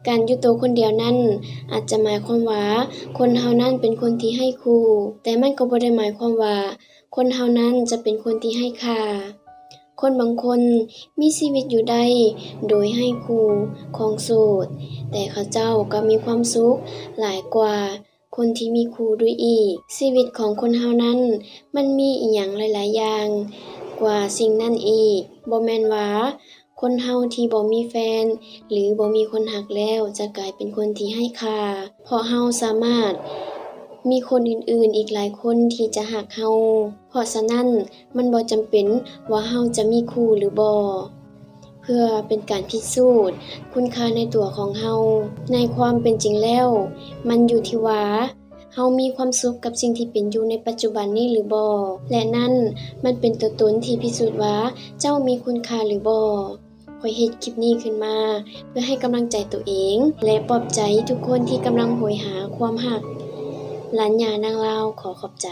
ການຢູ່ໂຕຄົນດຽວນັ້ນ ອາດຈະໝາຍຄວາມວ່າ ຄົນເຮົານັ້ນເປັນຄົນທີ່ໄຮ້ຄູ່, ແຕ່ມັນກໍບໍ່ໄດ້ໝາຍຄວາມວ່າ ຄົນເຮົານັ້ນຈະເປັນຄົນທີ່ໄຮ້ຄ່າ. ຄົນບາງຄົນມີຊີວິດຢູ່ໄດ້ໂດຍໄຮ້ຄູ່, ຄອງໂສດ, ແຕ່ເຂົາເຈົ້າກັບມີຄວາມສຸກຫຼາຍກວ່າຄົນທີ່ມີຄູ່ດ້ວຍອີກ. ຊີວິດຂອງຄົນເຮົານັ້ນ ມັນມີອີ່ຫຍັງຫຼາຍໆຢ່າງກວ່າສິ່ງນັ້ນອີກ. ບໍ່ແມ່ນວ່າ ຄົນເຮົາທີ່ບໍ່ມີແຟນ ຫຼື ບໍ່ມີຄົນຮັກແລ້ວ ຈະກາຍເປັນຄົນທີ່ໄຮ້ຄ່າ, ເພາະເຮົາສາມາດມີຄົນອື່ນໆອີກຫຼາຍຄົນທີ່ຈະຮັກເຮົາ. ເພາະສະນັ້ນ, ມັນບໍ່ຈຳເປັນວ່າເຮົາຈະມີຄູ່ຫຼືບໍ່ ເພື່ອເປັນການພິສູດຄຸນຄ່າໃນຕົວຂອງເຮົາ. ໃນຄວາມເປັນຈິງແລ້ວ, ມັນຢູ່ທີ່ວ່າ ເຮົາມີຄວາມສຸກກັບສິ່ງທີ່ເປັນຢູ່ໃນປັດຈຸບັນນີ້ຫຼືບໍ່ ແລະ ນັ້ນມັນເປັນຕົວຕົນທີ່ພິສູດວ່າເຈົ້າມີຄຸນຄ່າຫຼືບໍ່. ຂ້ອຍເຮັດຄລິບນີ້ຂຶ້ນມາເພື່ອໃຫ້ກຳລັງໃຈຕົວເອງ ແລະ ປອບໃຈທຸກຄົນທີ່ກຳລັງໂຫຍຫາຄວາມຮັກ. ຫຼານຍ່ານາງລາວ ຂໍຂອບໃຈ.